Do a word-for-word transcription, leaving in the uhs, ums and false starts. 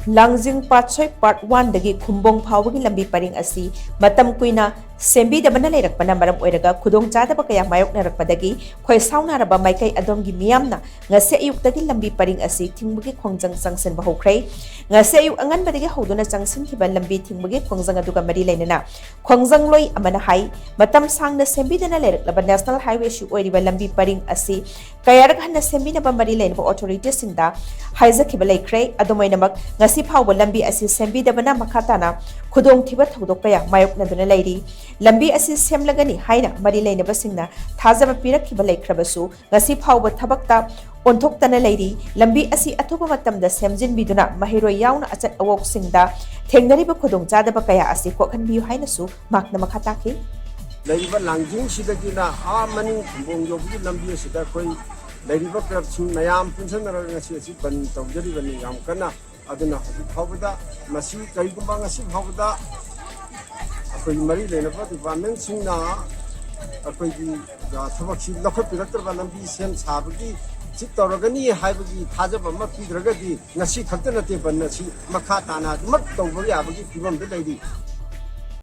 ꯂꯥꯡꯖꯤꯡ ꯄꯥꯠꯁꯣꯏ part ꯋꯥꯟꯗꯒꯤ Khumbong ꯐꯥꯎꯕꯒꯤ ꯂꯝꯕꯤ ꯄꯔꯤꯡ ꯑꯁꯤ ꯃꯇꯝ ꯀꯨꯏꯅ ꯁꯦꯝꯕꯤꯗꯕꯅ ꯂꯩꯔꯛꯄꯅ ꯃꯔꯝ ꯑꯣꯏꯔꯒ ꯈꯨꯗꯣꯡꯆꯥꯗꯕ ꯀꯌꯥ ꯃꯥꯌꯣꯛꯅꯔꯛꯄꯗꯒꯤ ꯈꯣꯏꯁꯥꯎꯅꯔꯕ ꯃꯥꯏꯀꯩ ꯑꯗꯣꯝꯒꯤ ꯃꯤꯌꯥꯝꯅ ꯉꯁꯤ ꯑꯌꯨꯛꯇꯒꯤ ꯂꯝꯕꯤ ꯄꯔꯤꯡ ꯑꯁꯤ ꯊꯤꯡꯕꯒꯤ ꯈꯣꯡꯖꯪ ꯆꯪꯁꯤꯟꯕ ꯍꯧꯈ꯭ꯔꯦ꯫ ꯉꯁꯤ ꯑꯌꯨꯛ ꯑꯉꯟꯕꯗꯒꯤ ꯍꯧꯗꯨꯅ ꯆꯪꯁꯤꯟꯈꯤꯕ ꯂꯝꯕꯤ ꯊꯤꯡꯕꯒꯤ ꯈꯣꯡꯖꯪ ꯑꯗꯨꯒ ꯃꯔꯤ ꯂꯩꯅꯅ ꯈꯣꯡꯖꯪꯂꯣꯏ ꯑꯃꯅ ꯍꯥꯏ, ꯃꯇꯝ ꯁꯥꯡꯅ ꯁꯦꯝꯕꯤꯗꯅ ꯂꯩꯔꯛꯂꯕ ꯅꯦꯁꯅꯦꯜ ꯍꯥꯏꯋꯦꯁꯨ ꯑꯣꯏꯔꯤꯕ ꯂꯝꯕꯤ ꯄꯔꯤꯡ ꯑꯁꯤ ꯀꯌꯥꯔꯛ ꯍꯟꯅ ꯁꯦꯝꯕꯤꯅꯕ ꯃꯔꯤ ꯂꯩꯅꯕ ꯑꯣꯊꯣꯔꯤꯇꯤꯁꯤꯡꯗ ꯍꯥꯏꯖꯈꯤꯕ ꯂꯩꯈ꯭ꯔꯦ꯫ ꯑꯗꯨꯝ ꯑꯣꯏꯅꯃꯛ, ꯉꯁꯤ ꯐꯥꯎꯕ ꯂꯝꯕꯤ ꯑꯁꯤ ꯁꯦꯝꯕꯤꯗꯕꯅ ꯃꯈꯥ ꯇꯥꯅ ꯈꯨꯗꯣꯡꯊꯤꯕ ꯊꯧꯗꯣꯛ ꯀꯌꯥ ꯃꯥꯌꯣꯛꯅꯗꯨꯅ ꯂꯩꯔꯤ꯫ ꯂꯝꯕꯤ ꯑꯁꯤ ꯁꯦꯝꯂꯒꯅꯤ ꯍꯥꯏꯅ ꯃꯔꯤ ꯂꯩꯅꯕꯁꯤꯡꯅ ꯊꯥꯖꯕ ꯄꯤꯔꯛꯈꯤꯕ ꯂꯩꯈ꯭ꯔꯕꯁꯨ, ꯉꯁꯤ ꯐꯥꯎꯕ ꯊꯕꯛꯇ ꯑꯣꯟꯊꯣꯛꯇꯅ ꯂꯩꯔꯤ꯫ ꯂꯝꯕꯤ ꯑꯁꯤ ꯑꯊꯨꯕ ꯃꯇꯝꯗ ꯁꯦꯝꯖꯤꯟꯕꯤꯗꯨꯅ ꯃꯍꯩꯔꯣꯏ ꯌꯥꯎꯅ ꯑꯆꯠ ꯑꯋꯣꯛꯁꯤꯡꯗ ꯊꯦꯡꯅꯔꯤꯕ ꯈꯨꯗꯣꯡꯆꯥꯗꯕ ꯀꯌꯥ ꯑꯁꯤ ꯀꯣꯛꯍꯟꯕꯤꯌꯨ ꯍꯥꯏꯅꯁꯨ ꯃꯍꯥꯛꯅ ꯃꯈꯥ ꯇꯥꯈꯤ꯫ ꯂꯩꯔꯤꯕ ꯂꯥꯡꯖꯤꯡꯁꯤꯗꯒꯤꯅ ꯑꯥ ꯃꯅꯤꯡ ꯈꯨꯝꯕꯣꯡ ꯌꯧꯕꯒꯤ ꯂꯝꯕꯤ ꯑꯁꯤꯗ ꯑꯩꯈꯣꯏ ꯂꯩꯔꯤꯕ ꯀ꯭ꯂꯕꯁꯤꯡ ꯃꯌꯥꯝ ꯄꯨꯟꯁꯤꯟꯅꯔꯒ ꯉꯁꯤ ꯑꯁꯤ ꯕꯟ ꯇꯧꯖꯔꯤꯕꯅꯤ ꯌꯥꯝ ꯀꯟꯅ꯫ ꯑꯗꯨꯅ ꯍꯧꯖꯤꯛ ꯐꯥꯎꯕꯗ ꯃꯁꯤ ꯀꯔꯤꯒꯨꯝꯕ ꯉꯁꯤ ꯐꯥꯎꯕꯗ ꯑꯩꯈꯣꯏꯒꯤ ꯃꯔꯤ ꯂꯩꯅꯕ ꯗꯤꯄꯥꯔꯠꯃꯦꯟꯁꯤꯡꯅ ꯑꯩꯈꯣꯏꯒꯤ, ꯑ, ꯊꯕꯛꯁꯤ ꯂꯧꯈꯠꯄꯤꯔꯛꯇ꯭ꯔꯕ, ꯂꯝꯕꯤ ꯁꯦꯝ ꯁꯥꯕꯒꯤ ꯁꯤ ꯇꯧꯔꯒꯅꯤ ꯍꯥꯏꯕꯒꯤ ꯊꯥꯖꯕ ꯑꯃ ꯄꯤꯗ꯭ꯔꯒꯗꯤ ꯉꯁꯤ ꯈꯛꯇ ꯅꯠꯇꯦ ꯕꯟ ꯑꯁꯤ ꯃꯈꯥ ꯇꯥꯅ ꯑꯗꯨꯃꯛ ꯇꯧꯕ ꯌꯥꯕꯒꯤ ꯐꯤꯕꯝꯗ ꯂꯩꯔꯤ꯫